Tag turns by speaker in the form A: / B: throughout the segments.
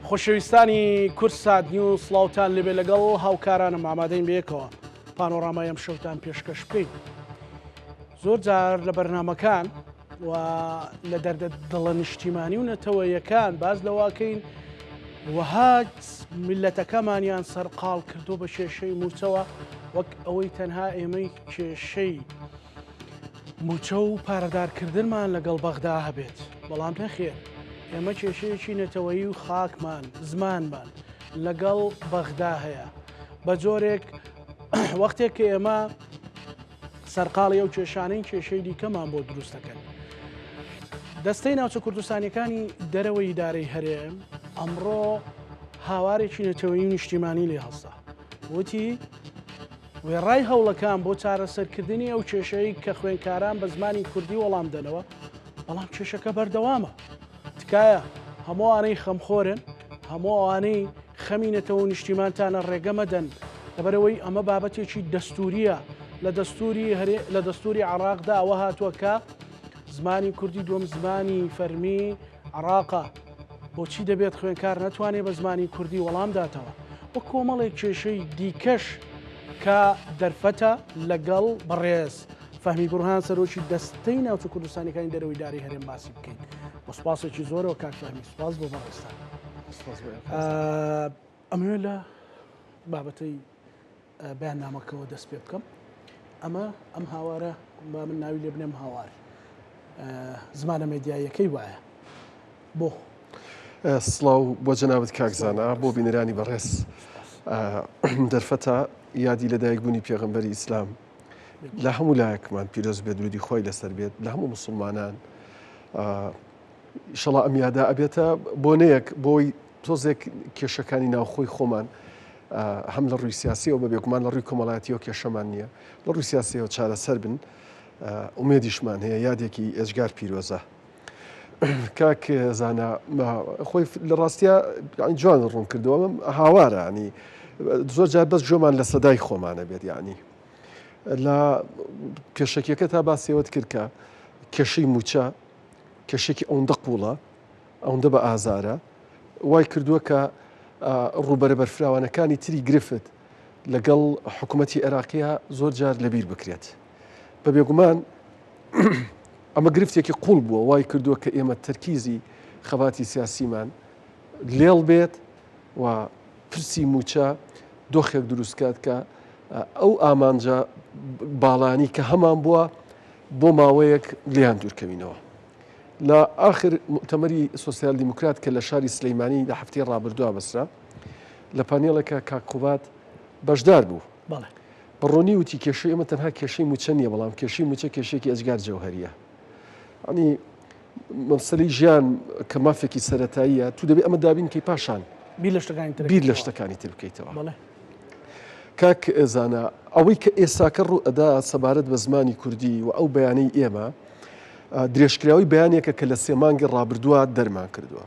A: خۆشەویستانی کوردسات نیوز سڵاوتان لێبێ لەگەڵ هاوکارانم ئامادەین بەیەکەوە پانۆرامای ئەم شەوتان پێشکەش بکەین زۆر جار لە بەرنمەکان و لە دەردە دڵە نیشتیمانی و نەتەوەیەکان باز لەواکەین وەها میلەتەکەمانیان سەرقاڵ کردو بە کێشەی موچەوە وەک ئەوەی تەنها ئێمەی کێشەی موچە و پارەدارکردنمان لەگەڵ بەغدا هەبێت، بەڵام نەخێر ئێمە کێشەیەکی نەتەوەیی و خاکمان، زمانمان لەگەڵ بەغدا هەیە. بە جۆرێک وەختێک کە ئێمە سەرقاڵی ئەو کێشانەین کێشەی دیکەمان بۆ دروست دەکەن. دەستەی ناوچە کوردستانیەکانی دەرەوەی ئیدارەی هەرێم ئەمڕۆ هاوارێکی نەتەوەیی و نیشتیمانی لێ هەڵسا. وتی، وێڕای هەوڵەکان بۆ چارەسەرکردنی ئەو کێشەی کە خوێندکاران بە زمانی کوردی وەڵام دەنەوە، بەڵام کێشەکە بەردەوامە. تکایە هەموو ئەوانەی خەمخۆرن، هەموو ئەوانەی خەمی نەتەوە و نیشتیمانتانە ڕێگە مەدەن، لەبەرئەوەی ئەمە بابەتێکی دەستوورییە، لە دەستووری هەرێ لە دەستووری عێڕاقدا ئەوە هاتووە کە زمانی کوردی دووەم زمانی فەرمی عێڕاقە. بۆچی دەبێت خوێنکار نەتوانێت بە زمانی کوردی وەڵام داتەوە و کۆمەڵێک کێشەی دیکەش کە دەرفەتە لەگەڵ بەڕێز فەهمی بورهان سەرۆکی دەستەی ناوچە کوردستانیەکانی دەرەوەی داری هەرێم باسی بکەین بە سوپاسێکی زۆرەوە کاک فەهمی سوپاس بۆ بەڕێزتان ئەمەوێ لە بابەتەی بەیاننامەکەوە دەست پێ بکەم ئەمە ئەم هاوارە با من ناوی لێ بنێم هاوار زمانە مێدیاییەکەی وایە بۆ
B: سڵاو بۆ جەنابت کاک زانا بۆ بینەرانی بەڕێز دەرفەتە یادی لەدایکبوونی پێغەمبەری ئیسلام لە هەموو لایەکمان پیرۆز بێت درودی خۆی لەسەر بێت لە هەموو مسلمانان ئیشەڵا ئەم یادە ئەبێتە بۆنەیەک بۆی تۆزێک کێشەکانی ناوخۆی خۆمان هەم لە ڕووی سیاسیەوە بە بێگومان لە ڕووی کۆمەڵایەتیەوە کێشەمان نییە لە ڕووی سیاسیەوە چارەسەر بن ئومێدیشمان هەیە یادێکی ئێجگار پیرۆزە کاک زانا خۆی لە ڕاستە جوان ڕوون کردەوە هاوارە ینی زۆر جار بەس گوێمان لە سەدای خۆمانە بێت یعنی لە پێشەکیەکە تا باسیەوەت کرد کە کێشەی موچە کێشێکی ئەوەندە قوڵە ئەوەندە بە ئازارە وای کردووە کە ڕووبەرە بەرفراوانەکانی تری گرفت لەگەڵ حکوومەتی عێراقیە زۆر جار لەبیر بکرێت بە بێگومان ئەمە گرفتێکی قوڵ بووە وای کردووە کە ئێمە تەرکیزی خەباتی سیاسیمان لێڵ بێت و پرسی موچە دۆخێک دروستکات کە ئەو ئامانجە باڵانی کە هەمان بووە بۆ ماوەیەک لێیان دوورکەوینەوە. لە ئاخر موئتەمەری سۆسیال دیموکرات کە لە شاری سلیمانی لە هەفتەی ڕابردووە بەسرا لە پانێڵێکا کاک قوباد بەشدار بوو.
A: بەڵێ.
B: بە ڕوونی وتی کێشەی ئێمە تەنها کێشەی مووچە نییە بەڵام کێشەی مووچە کێشەیەکی ئێجگار جەوهەرییە. یانی مەسەلەی ژیان کە مافێکی سەرەتاییە تو دەبێ ئەمە دابین کەی پاشان
A: بیر لە شتەکانی تر
B: بیر لە شتەکانی تر بکەیتەوە.
A: بەڵێ.
B: کاک زانا ئەوەی کە ئێساکە ڕوو ئەدا سەبارەت بە زمانی کوردی و ئەو بەیانەی ئێمە درێژکراوەی بەیانێکە کە لە سێ مانگی ڕابردووە دەرمان کردووە.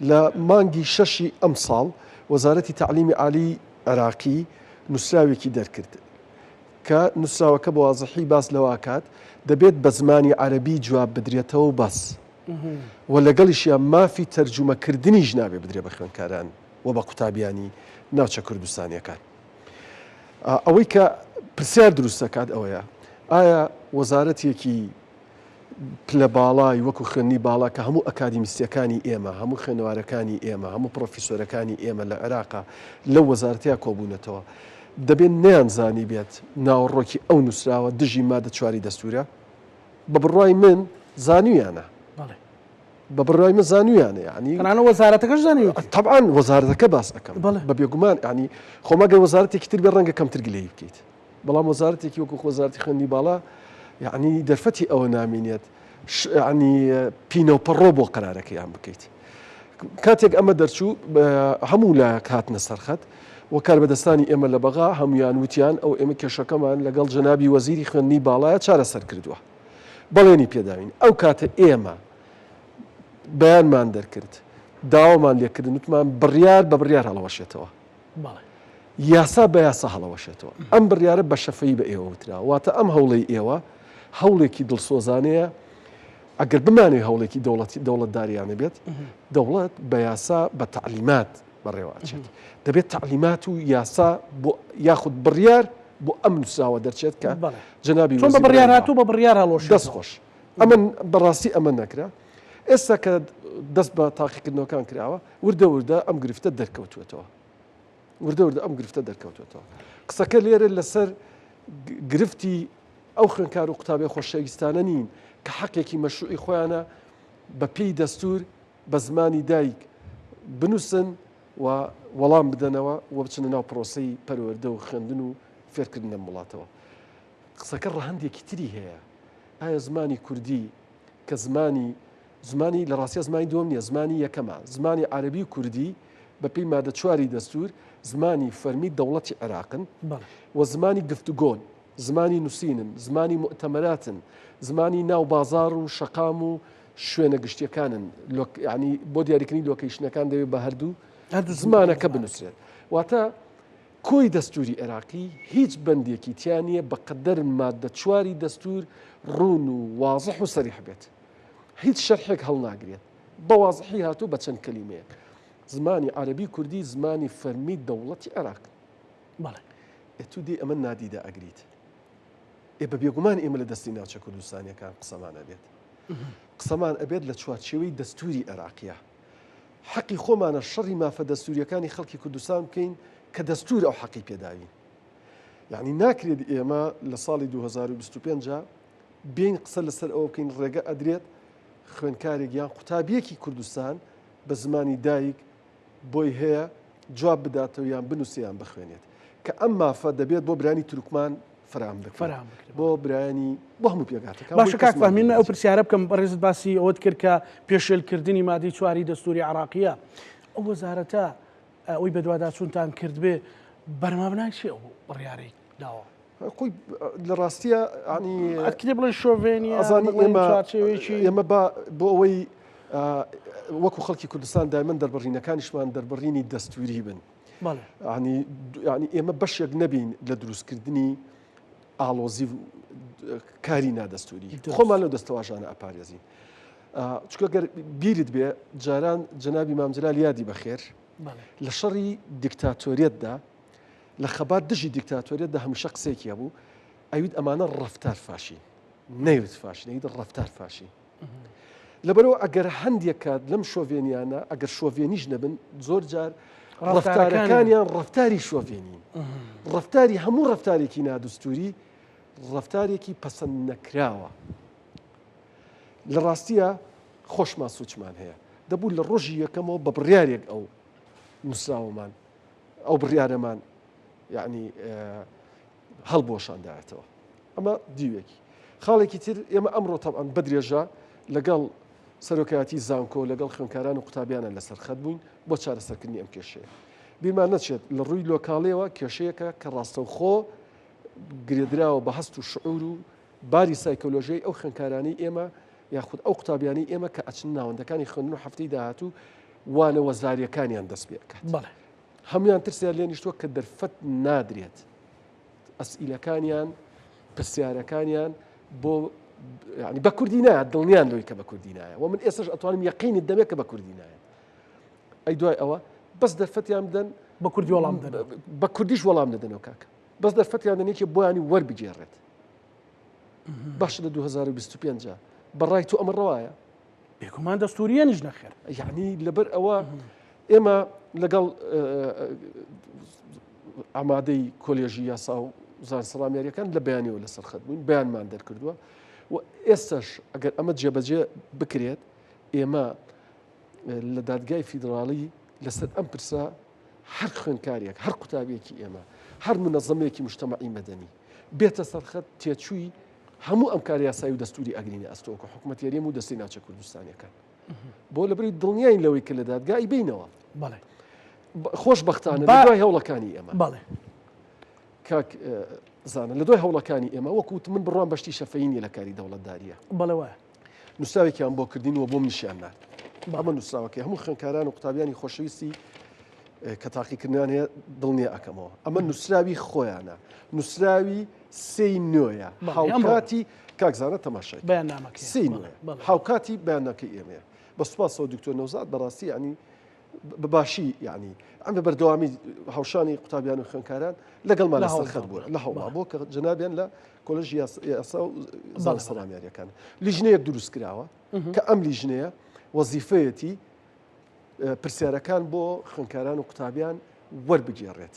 B: لە مانگی شەشی ئەمساڵ وەزارەتی تەعلیمی عالی عێراقی نووسراوێکی دەرکرد کە نووسراوەکە بە وازحی باس لەوە ئەکات دەبێت بە زمانی عەرەبی جواب بدرێتەوە و بەس و لەگەڵیشیا مافی تەرجومەکردنیش نابێ بدرێ بە خوێندکاران و بە قوتابیانی ناوچە کوردستانیەکان. ئەوەی کە پرسیار دروست دەکات ئەوەیە ئایا وەزارەتێکی پلە باڵای وەکو خوێندنی باڵا کە هەموو ئەکادیمیستەکانی ئێمە هەموو خوێنەوارەکانی ئێمە هەموو پرۆفیسۆرەکانی ئێمە لە عێراقا لەو وەزارەتەیە کۆبوونەتەوە دەبێت نەیانزانی بێت ناوەڕۆکی ئەو نووسراوە دژی مادە چواری دەستورە بە بڕوای من زانیانە بە بڕوای من زانیانە یعنی
A: تەنانەت وەزارەتەکەش زانیویەتی.
B: تەبعەن وەزارەتەکە باس ئەکەم بە بێگومان یعنی خۆ مەگەر وەزارەتێکی تر بێ ڕەنگە کەمتر گلەیی بکەیت بەڵام وەزارەتێکی وەکو وەزارەتی خوێندنی باڵا یعنی دەرفەتی ئەوە نامینێت یعنی پینە و پەڕۆ بۆ قەرارەکەیان بکەیت کاتێک ئەمە دەرچوو هەموو لایەک هاتنە سەرخەت و کاربەدەستانی ئێمە لە بەغا هەمویان وتیان ئەو ئێمە کێشەکەمان لەگەڵ جەنابی وەزیری خوێندنی باڵایە چارەسەر کردووە بەڵێنی پێداوین ئەو کاتە ئێمە بەیانمان دەرکرد داوامان لێکردن وتمان بڕیار بە بڕیار هەڵەوەشێتەوە یاسا بە یاسا هەڵەوەشێتەوە ئەم بڕیارە بە شەفەی بە ئێوە وترا واتە ئەم هەوڵەی ئێوە هەوڵێکی دڵسۆزانەیە. ئەگەر بمانەوێ هەوڵێکی دەوڵەتی دەوڵەتداریانە بێت، دەوڵەت بە یاسا بە تەعلیمات بەڕێوە ئەچێت. دەبێت تەعلیمات و یاسا بۆ یاخود بڕیار بۆ ئەم نووسراوە دەرچێت کە جەنابی
A: چۆن بە بڕیار هاتوو بە بڕیار هەڵوەشێتەوە.
B: دەست خۆش. ئەمە بەڕاستی ئەمە نەکرا. ئێستا کە دەست بە تاقیکردنەوەکان کراوە، وردە وردە ئەم گرفتە دەرکەوتووەتەوە. وردە وردە ئەم گرفتە دەرکەوتووەتەوە. قسەکە لێرە لەسەر گرفتی ئەو خوێندکار و قوتابیە خۆشەویستانە نین کە حەقێکی مەشروعی خۆیانە بە پێی دەستور بە زمانی دایک بنووسن و وەڵام بدەنەوە و بچنە ناو پرۆسەی پەروەردە و خوێندن و فێرکردن لەم وڵاتەوە. قسەکە ڕەهەندێکی تری هەیە. ئایا زمانی کوردی کە زمانی زمانی لە ڕاستیا زمانی دووەم نییە زمانی یەکەمە زمانی عەرەبی و کوردی بە پێی مادە چواری دەستور زمانی فەرمی دەوڵەتی عێراقن و زمانی گفتوگۆن زمانی نووسینن، زمانی موئتەمەراتن، زمانی ناو بازاڕ و شەقام و شوێنە گشتیەکانن، یانی بۆ دیاریکردنی لۆکەیشنەکان دەبێت بە هەردوو زمانەکە بنووسرێت. واتە کۆی دەستوری عێراقی هیچ بەندێکی تیا نییە بە قەدەر مادە چواری دەستور ڕوون و وازح و سەریح بێت. هیچ شەرحێک هەڵناگرێت. بە وازحی هاتوو بە چەند کەلیمەیەک. زمانی عەرەبی کوردی زمانی فەرمی دەوڵەتی عێراق.
A: بەڵێ.
B: ئێ تو دێی ئەمە نادیدە ئەگریت. ئێ بە بێگومان ئێمە لە دەستی ناوچە کوردستانیەکان قسەمان ئەبێت. قسەمان ئەبێت لە چوارچێوەی دەستوری عێراقیە. حەقی خۆمانە شەڕی مافە دەستوریەکانی خەڵکی کوردستان بکەین کە دەستور ئەو حەقی پێداوین. یعنی ناکرێت ئێمە لە ساڵی 2025 بێین قسە لەسەر ئەوە بکەین ڕێگە ئەدرێت خوێندکارێک یان قوتابیەکی کوردستان بە زمانی دایک بۆی هەیە جواب بداتەوە یان بنووسێ یان بخوێنێت کە ئەم مافە دەبێت بۆ برانی تورکمان فراهم بکرێت بۆ برایانی بۆ هەموو پێکهاتەکان
A: باشە کاک فەهمی من ئەو پرسیارە بکەم بەڕێزت باسی ئەوەت کرد کە پێشێلکردنی مادەی چواری دەستوری عراقیە ئەو وەزارەتە ئەوەی بەدواداچوونتان کردبێ بەرمابنای چی ئەو بڕیارەی داوە؟
B: خۆی لە ڕاستیە ینی
A: ئەکرێ بڵێ شۆڤێنی
B: ئەزانی ئێمە ئێمە با بۆ ئەوەی وەکو خەڵکی کوردستان دایمەن دەربڕینەکانیشمان دەربڕینی دەستوری بن ینی ئێمە بەشێک نەبین لە دروستکردنی ئاڵۆزی و کاری نادەستوری خۆمان لەو دەستەواژانە ئەپارێزین چکە گەر بیرت بێ جاران جەنابی مامجلال یادی بەخێر لە شەڕی دیکتاتۆریەتدا لە خەبات دژی دیکتاتۆریەتدا هەمیشە قسەیەکی هەبوو ئەویت ئەمانە ڕەفتار فاشین نەیوت فاشین ئەویت ڕەفتار فاشین لەبەرەوە ئەگەر هەندێک کات لەم شۆڤێنیانە ئەگەر شۆڤێنیش نەبن زۆر جار ڕەفتارەکانیان ڕەفتاری شۆڤێنین ڕەفتاری هەموو ڕەفتارێکی نادستوری ڕەفتارێکی پەسەند نەکراوە لە ڕاستیە خۆشمان سوچمان هەیە دەبوو لە ڕۆژی یەکەمەوە بە بڕیارێک ئەو نووسراوەمان ئەو بڕیارەمان یعنی هەڵبوەشاندایەتەوە ئەمە دیوێکی خاڵێکی تر ئێمە ئەمڕۆ تەبعەن بەدرێژە لەگەڵ سەرۆکایەتی زانکۆ لەگەڵ خوێندکاران و قوتابیانە لەسەر خەت بووین بۆ چارەسەرکردنی ئەم کێشەیە بیرمان نەچێت لە ڕووی لۆکاڵیەوە کێشەیەکە کە ڕاستەوخۆ گرێدراوە بە هەست و شعور و باری سایکۆلۆژیای ئەو خوێندکارانەی ئێمە یاخود ئەو قوتابیانەی ئێمە کە ئەچن ناوەندەکانی خوێندن و هەفتەی داهاتوو وانە وەزاریەکانیان دەست پێ ئەکات
A: بەڵێ.
B: هەمویان ترسیان لێ نیشتووە کە دەرفەت نادرێت ئەسئیلەکانیان پرسیارەکانیان بۆ ینی بە کوردی نایە دڵنیان لەوەی کە بە کوردی نایە و من ئێستش ئەتوانم یەقینت دەمێ کە بە کوردی نایە ئەی دوای ئەوە بەس دەرفەتیان بدەن
A: بە کوردی وەڵام دەن
B: بە کوردیش وەڵام دەدەنەوە کاکە بەس دەرفەتیان دەن یەکێ بۆیانی وەربگێڕێت باشە لە 2025 بەڕای تۆ ئەمە ڕەوایە
A: بێگومان دەستوریەنیش نەخێر
B: یعنی لەبەر ئەوە ئێمە لەگەڵ ئامادەی کۆلێژی یاسا و زانستە ڕامیاریەکان لە بەیانەوە لەسەر خەت بووین بەیانمان دەرکردووە و ئێستش ئەگەر ئەمە جێبەجێ بکرێت ئێمە لە دادگای فیدراڵی لەسەر ئەم پرسە هەر خوێندکارێک هەر قوتابیەکی ئێمە هەر منەزەمەیەکی مجتەمەعی مەدەنی بێتە سەرخەت تێچووی هەموو ئەم کار یاسایی و دەستوری ئەگرینە ئەستۆ کە حکوومەت هەرێم و دەستی ناوچە کوردستانیەکان بۆ لەبری دڵنیاین لەوەی کە لە دادگای بینەوە
A: بەڵێ
B: خۆشبەختانە لە دوای هەوڵەکانی ئێمە
A: بەڵێ
B: کاک زانە لە دوای هەوڵەکانی ئێمە وەکوت من بڕوام بەشتی شەفەی نیە لە کاری دەوڵەتداریە
A: بەڵێ وایە
B: نووسراوێکیان بۆ کردین و بۆم نیشیان نارد ئەمە نووسراوەکەی هەموو خوێندکاران و قوتابیانی خۆشەویستی کە تاقیکردنیان هەیە دڵنیا ئەکەمەوە ئەمە نووسراوی خۆیانە نووسراوی. سێی نۆیە هاوکاتی کاک زانا تەماشای
A: بەیاننامەکەی
B: سێی نۆیە هاوکاتی بەیانناکەی ئێمەیە. بە سوپاسەوە دکتۆر نەوزاد بەڕاستی یعنی بە باشی یعنی ئەم بە بەردەوامی هاوشانی قوتابیان و خوێندکاران لەگەڵمان لەسەر خەت بوون لە هەوڵا بۆ کە جەنابیان لە کۆلێژی یاسا و زانستە ڕامیاریەکان لیژنەیەک دروست کراوە کە ئەم لیژنەیە وەزیفەیەتی پرسیارەکان بۆ خوێندکاران و قوتابیان وەربگێڕێت.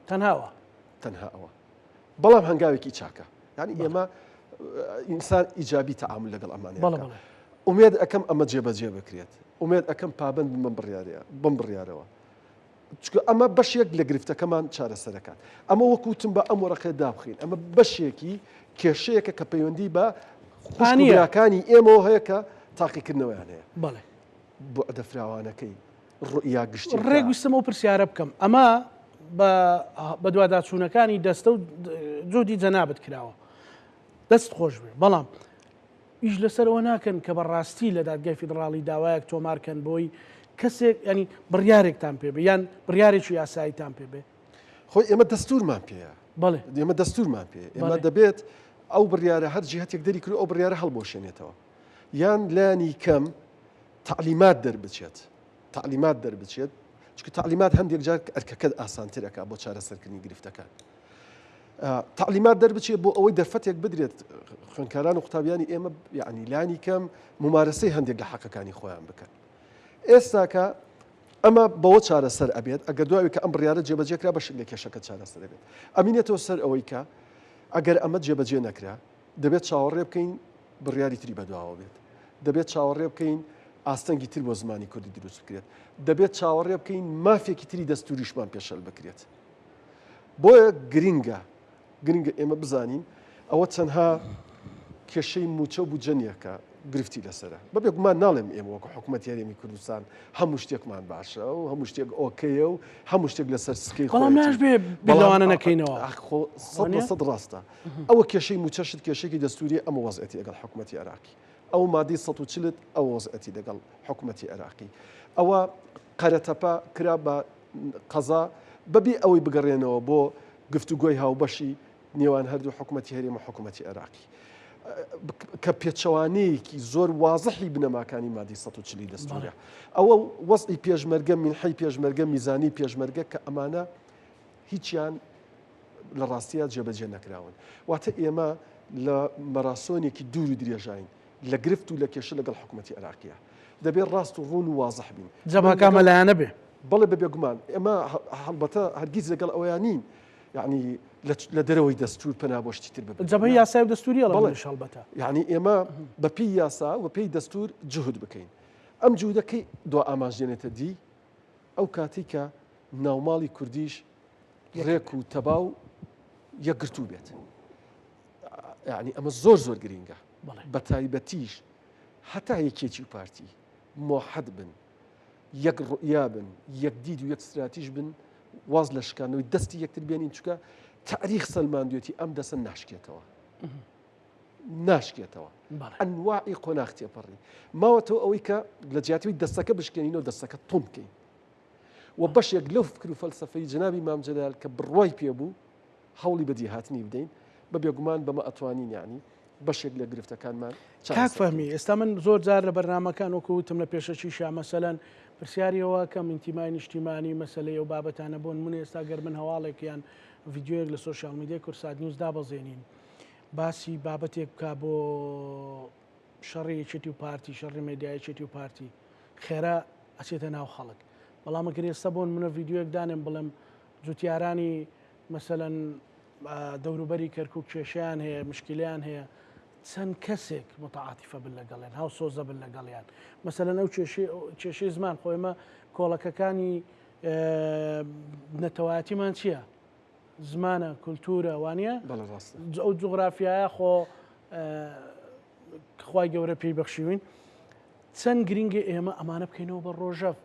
A: تەنها ئەوە؟
B: تەنها ئەوە. بەڵام هەنگاوێکی چاکە. یعنی ئێمە ئینسان ئیجابی تەعامل لەگەڵ ئەمانە ئومێد ئەەکەم ئەمە جێبەجێ بکرێت ئومێد ئەەکەم پابند بم بڕیارەیە بم بڕیارەوە چکە ئەمە بەشێک لە گرفتەکەمان چارەسەرەکات ئەمە وەکوتم بە ئەم وەرەقەیە دابخین ئەمە بەشێکی کێشەیەکە کە پەیوەندی بە خوشکانی ئێمەوە هەیە کە تاقیکردنەوەیان هەیە
A: بەڵێ
B: بوعدە فراوانەکەی، ڕوئیا گشتیەکە.
A: ڕێک ویستم ئەو پرسیارە بکەم، ئەمە بە بەدواداچوونەکانی دەستە و جوهدی جەنابت کراوە، دەست خۆش بێ، بەڵام ئیش لەسەر ئەوە ناکەن کە بە ڕاستی لە دادگای فیدڕاڵی داوایەک تۆمار کەن بۆی کەسێک ینی بڕیارێکتان پێ بێ یان بڕیارێکی یاساییتان پێ بێ؟
B: خۆی ئێمە دەستورمان پێیە.
A: بەڵێ.
B: ئێمە دەستورمان پێ. ئێمە دەبێت ئەو بڕیارە هەر جیهەتێک دەری کرد ئەو بڕیارە هەڵبوەشێنێتەوە. یان لانی کەم تەعلیمات دەربچێت تەعلیمات دەربچێت چونکە تەعلیمات هەندێک جار ئەرکەکەت ئاسانتر ئەکا بۆ چارەسەرکردنی گرفتەکان تەعلیمات دەربچێت بۆ ئەوەی دەرفەتێک بدرێت خوێندکاران و قوتابیانی ئێمە یعنی لانی کەم ممارەسەی هەندێک لە حەقەکانی خۆیان بکەن ئێستاکە ئەمە بەوە چارەسەر ئەبێت ئەگەر دوای کە ئەم بڕیارە جێبەجێکرا بەشێک لە کێشەکە چارەسەر دەبێت ئەمینێتەوە سەر ئەوەی کە ئەگەر ئەمە جێبەجێ نەکرا دەبێت چاوەڕێ بکەین بڕیاری تری بەدواوە بێت. دەبێت چاوەڕێ بکەین ئاستەنگی تر بۆ زمانی کوردی دروست بکرێت. دەبێت چاوەڕێ بکەین مافێکی تری دەستوریشمان پێشەل بکرێت. بۆیە گرنگە گرنگە ئێمە بزانین ئەوە تەنها کێشەی مووچە و بودجە نییە کە گرفتی لەسەرە. بە بێگومان ناڵێم ئێمە وەکو حکوومەتی هەرێمی کوردستان هەموو شتێکمان باشە و هەموو شتێک ئۆکەیە و هەموو شتێک لەسەر سکەی
A: بەڵام ناشبێ بیر لەوانە نەکەینەوە.
B: خۆ 100% ڕاستە. ئەوە کێشەی مووچەشت کێشەیەکی دەستووریە ئەمە وەزعەتی لەگەڵ حکومەتی عێراقی ئەوە مادەی 140 ئەوە وەزعەتی لەگەڵ حکومەتی عێراقی ئەوە قەرەتەپە کرا بە قەزا بەبێ ئەوەی بگەڕێنەوە بۆ گفتوگۆی هاوبەشی نێوان هەردوو حکومەتی هەرێم و حکومەتی عێراقی کە پێچەوانەیەکی زۆر وازحی بنەماکانی مادەی 140 دەستورە ئەوە وەزعی پێشمەرگە مینحەی پێشمەرگە میزانی پێشمەرگە کە ئەمانە هیچیان لە ڕاستیا جێبەجێ نەکراون. واتە ئێمە لە مەراسۆنێکی دوور و درێژاین لە گرفت و لە کێشە لەگەڵ حکوومەتی عێراقیە. دەبێت ڕاست و ڕوون و وازح بین.
A: جەبهەکە مەلایانە بێ.
B: بەڵێ بە بێگومان. ئێمە هەڵبەتە هەرگیز لەگەڵ ئەوەیا نین یانی لە دەرەوەی دەستوور پەنا بۆ شتی تر ببەین.
A: جەبهەی یاسای و دەستووری ئەڵێم منیش هەڵبەتە.
B: یانی ئێمە بە پێی یاسا و پێی دەستوور جوهد بکەین. ئەم جوهدە کەی دوا ئامانج دێنێتە دی؟ ئەو کاتەی کە ناوماڵی کوردیش ڕێک و تەبا و یەکگرتوو بێت یعنی ئەمە زۆر زۆر گرینگە بە تایبەتیش هەتا یەکێتی و پارتی مۆحەد بن یەک ڕوئیا بن یەک دید و یەک استراتیژ بن واز لە شکانەوەی دەستی یەکتر بێنین چکە تاریخ سەلماندوێتی ئەم دەسە ناشکێتەوە ناشکێتەوە ئەنواعی قۆناخ تێپەڕی ماوەتەوە ئەوەی کە لە جیاتوی دەستەکە بشکێنین و دەستەکە تۆم بکەین و بەشێک لەو فکر و فەلسەفەی جەنابی مام جەلال کە بڕوای پێ بوو هەوڵی بەدیهاتنی بدەین، بە بێگومان بەمە ئەتوانین یانی بەشێک لە گرفتەکانمان
A: کاک
B: چارەسەر
A: فەهمی
B: بکەین.
A: ئێستا من زۆر جار لە بەرنامەکان وەکو وتم لە پێشەکیشا مەسەلەن پرسیاری ئەوە ئەکەم ئینتیمای نیشتیمانی مەسەلەی ئەو بابەتانە بۆ نمونە ئێستا گەر من هەواڵێک یان ڤیدیۆیەک لە سۆشیال میدیای کوردسات نیوز دابەزێنین باسی بابەتێک بکا بۆ شەڕی یەکێتی و پارتی، شەڕی مێدیای یەکێتی و پارتی خێرا ئەچێتە ناو خەڵک. بەڵام ئەگەر ئێستا بۆ نمونە ڤیدیۆیەک دانێم بڵێم جوتیارانی مەسەلەن دەوروبەری کەرکوک کێشەیان هەیە، مشکیلەیان هەیە، چەند کەسێک متعاتیفە بن لەگەڵیان، هاوسۆزە بن لەگەڵیان. مەسەلەن ئەو کێشەی زمان خۆ ئێمە کۆڵەکەکانی نەتەوایەتیمان چییە؟ زمانە، کولتوورە، وانە؟ ئەو جوغرافیایە خۆ خوای گەورە پێی بەخشیوین چەند گرنگە ئێمە ئەمانە بکەینەوە بە ڕۆژەڤ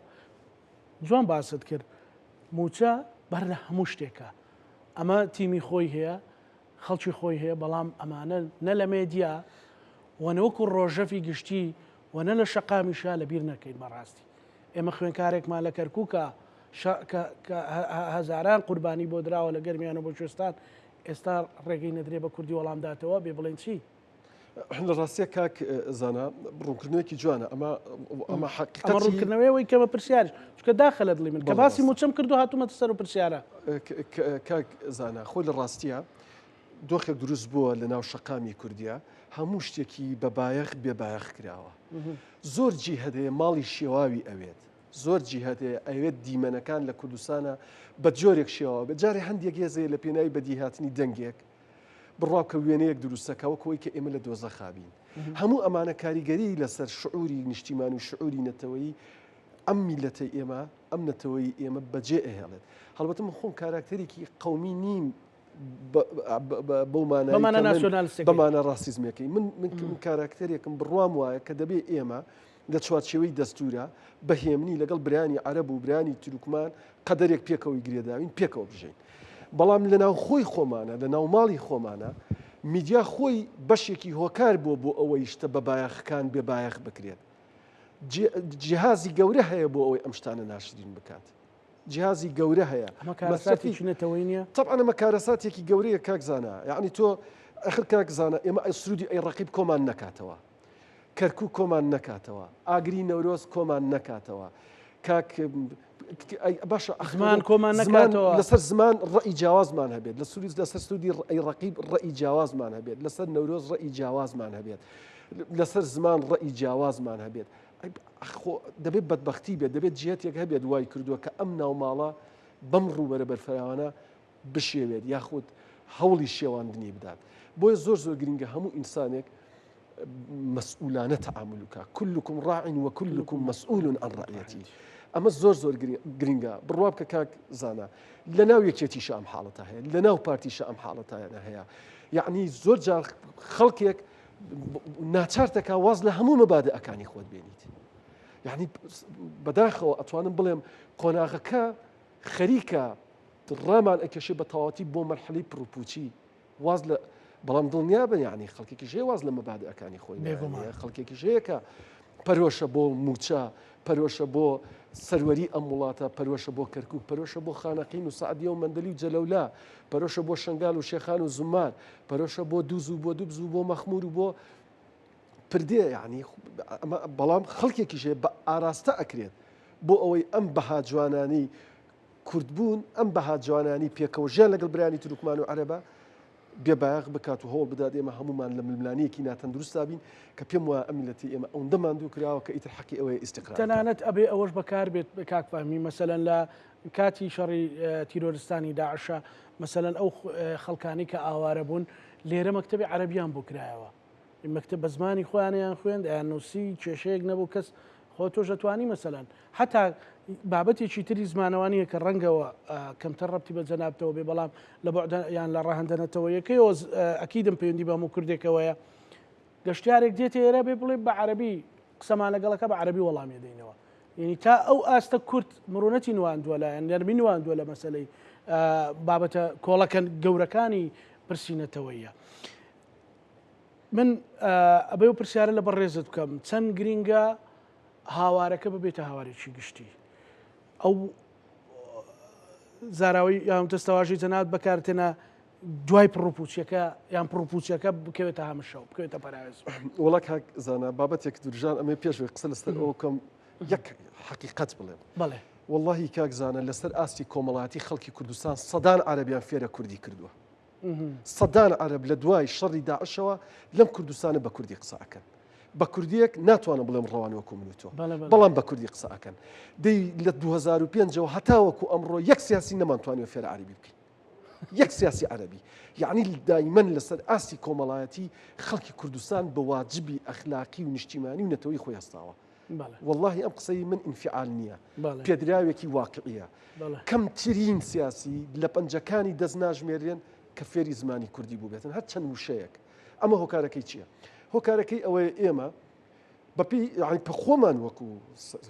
A: جوان باست کرد موچە بەر لە هەموو شتێکە ئەمە تیمی خۆی هەیە خەڵکی خۆی هەیە بەڵام ئەمانە نە لە مێدیا و نەوەکو ڕۆژەفی گشتی و نە لە شەقامیشا لە بیر نەکەین بەڕاستی ئێمە خوێنکارێکمان لە کەرکووکە کە هەزاران قوربانی بۆ دراوە لە گەرمیان و بۆ کوێستان. ئێستا ڕێگەی نەدرێ بە کوردی وەڵام داتەوە بێ بڵێن چی؟
B: لە ڕاستیە کاک زانا ڕوونکردنەوەیەکی جوانە ئەمە ئەمە حەقیقەتی
A: ئەمە ڕوونکردنەوەی کەمە پرسیار چونکە داخە لە دڵی من کە باسی مووچەم کردو هاتوومەتە سەر و پرسیارە.
B: کاک زانا خۆی لە ڕاستیە دۆخێک دروست بووە لە ناو شەقامی کوردیا هەموو شتێکی بە بایەخ بێ بایەخ کراوە زۆر جیهەت هەیە ماڵی شێواوی ئەوێت زۆر جیهەت هەیە ئەوێت دیمەنەکان لە کوردستانە بە جۆرێک شێواوە بێت جارێ هەندێک هێز هەیە لە پێناوی بەدیهاتنی دەنگێک بڕوا بکە وێنەیەک دروستەکە وەک ئەوەی کە ئێمە لە دۆزەخا بین هەموو ئەمانە کاریگەری لەسەر شعوری نیشتیمان و شعوری نەتەوەیی ئەم میلەتەی ئێمە ئەم نەتەوەی ئێمە بەجێ ئەهێڵێت هەڵبەتە من خۆم کاراکتەرێکی قەومی نیم بەو مانە ڕاستیزمەکەی من من کاراکتەرێکم بڕوام وایە کە دەبێ ئێمە لە چوارچێوەی دەستوورە بە هێمنی لەگەڵ برایانی عەرەب و برایانی تورکمان قەدەرێک پێکەوەی گرێداوین پێکەوە بژین. بەڵام لە ناوخۆی خۆمانە لە ناوماڵی خۆمانە میدیا خۆی بەشێکی هۆکار بووە بۆ ئەوەی شتە بە بایەخەکان بێ بایەخ بکرێت. جیهازی گەورە هەیە بۆ ئەوەی ئەم شتانە ناشرین بکات. جیهازی گەورە هەیە.
A: ئەمە کارەساتێکی نەتەوەیی نییە؟
B: تەبعەن ئەمە کارەساتێکی گەورەیە کاک زانا. یەعنی تۆ ئەخر کاک زانا ئێمە ئەی سروودی ئەی ڕەقیب کۆمان نەکاتەوە. کەرکوک کۆمان نەکاتەوە ئاگری نەورۆز کۆمان نەکاتەوە کاک باشە
A: زمان کۆمان نەکاتەوە
B: لەسەر زمان ڕئی جیاوازمان هەبێت لە سوریز لەسەر سوودی ڕئی ڕقیب ڕئی جیاوازمان هەبێت لەسەر نەورۆز ڕئی جیاوازمان هەبێت لەسەر زمان ڕئی جیاوازمان هەبێت دەبێت بەدبختی بێت دەبێت جیهتێک هەبێت وای کردووە کە ئەم ناوماڵە بەم ڕووبەرە بەرفراوانە بشێوێت یاخود هەوڵی شێواندنی بدات بۆیە زۆر زۆر گرنگە هەموو ئینسانێک مەسئولانە تەعامل بکا كلكم راع وكلكم مسؤول عن رعيته ئەمە زۆر زۆر گرنگە بڕوا بکە کاک زانا لە ناو یەکێتیشە ئەم حاڵەتە هەیە لە ناو پارتیشە ئەم حاڵەتایانە هەیە یعنی زۆر جار خەڵکێک ناچار دەکا واز لە هەموو مەبادئەکانی خۆت بێنیت یعنی بەداخەوە ئەتوانم بڵێم قۆناغەکە خەریکە ڕامان ئەکێشێ بە تەواوەتی بۆ مەرحەلەی پڕوپوچی واز لە بەڵام دڵنیابن یعنی خەڵکێکیش هەیە واز لە مەبادئەکانی خۆی
A: بێگومان
B: خەڵکێکیش هەیە کە پەرۆشە بۆ موچە پەرۆشە بۆ سەروەری ئەم وڵاتە پەرۆشە بۆ کەرکک پەرۆشە بۆ خانەقین و سعدیە و مەندەلی و جەلەولا پەرۆشە بۆ شنگال و شێخان و زومار پەرۆشە بۆ دوز و بۆ دوبز و بۆ مەخمور و بۆ پردێ یعنی بەڵام خەڵکێکیش هەیە بە ئاراستە ئەکرێت بۆ ئەوەی ئەم بەها جوانانی کوردبوون، ئەم بەها جوانانەی پێکەوە ژیان لەگەڵ برایانی تورکمان و عەرەبە بێ بایەخ بکات و هەوڵ بدات ئێمە هەموومان لە ململانێیەکی ناتەندروستدا بین کە پێم وایە ئەم میللەتەی ئێمە ئەوەندە ماندوو کراوە کە ئیتر حەقی ئەوەیە ئیستیقرار بکات.
A: تەنانەت ئەبێ ئەوەش بەکار بێت کاک فەهمی مەسەلەن لە کاتی شەڕی تیرۆرستانی داعشا مەسەلەن ئەو خەڵکانەی کە ئاوارە بوون لێرە مەکتەبی عەرەبیان بۆ کرایەوە مەکتەب بە زمانی خۆیانیان خوێند ئەیان نووسی کێشەیەک نەبوو کەس خۆ تۆش دەتوانی مەسەلەن حتا بابەتێکی تری زمانەوانیە کە ڕەنگەوە کەمتر ڕەبتی بە جەنابتەوە بێ بەڵام لە بەعدە یان لە ڕەهەندە نەتەوەیەکەیەوە ئەکیدم پەیوەندی بە هەموو کوردێکەوەیە گەشتیارێک دێتە ئێرە بێ بڵێ بە عەرەبی قسەمان لەگەڵەکە بە عەرەبی وەڵامی دەینەوە یعنی تا ئەو ئاستە کورد مرونەتی نواندووە لایەن نەرمی نواندووە لە مەسلەی بابەتە کۆڵەکە گەورەکانی پرسی نەتەوەیە. من ئەبێ و پرسیارە لە بەڕێزت بکەم چەند گرینگە هاوارەکە ببێتە هاوارێکی گشتی ئەو زاراوی یان دەستەواژی جەنات بەکارتێنە دوای پڕوپوچیەکە یان پڕوپوچیەکە بکەوێتە هەمشەوە بکەوێتە پەراوێز
B: وڵا کاک زانا بابەتێک درژان ئەمێ پێشوەی قسە لەسەر ئەوە بکەم یەک حەقیقەت بڵێم
A: بەڵێ
B: واللهی کاک زانا لەسەر ئاستی کۆمەڵاتی خەڵکی کوردستان سەدان عەرەبیان فێرە کوردی کردووە سەدان عەرەب لە دوای شەڕی داعشەوە لەم کوردستانە بە کوردی قسە ئەکەن بە کوردیەک ناتوانم بڵێم ڕەوان وەکو من و تۆ بەڵام بە کوردی قسە ئەکەن دەی لە 2005ەوە هەتاوەکو ئەمڕۆ یەک سیاسی نەمانتوانیوە فێرە عەربی بکەین یەک سیاسی عەربی یعنی دایمەن لەسەر ئاستی کۆمەڵایەتی خەڵکی کوردستان بە واجبی ئەخلاقی و نیشتیمانی و نەتەوەی خۆی هەستاوە وەڵاهی ئەم قسەی من ئینفعال نییە پێدراوێکی واقعیە کەمترین سیاسی لە پەنجەکانی دەست ناژمێرێن کە فێری زمانی کوردی بووبێتن هەر چەند وشەیەک ئەمە هۆکارەکەی چییە؟ هۆکارەکەی ئەوەیە ئێمە بەپی خۆمان وەکو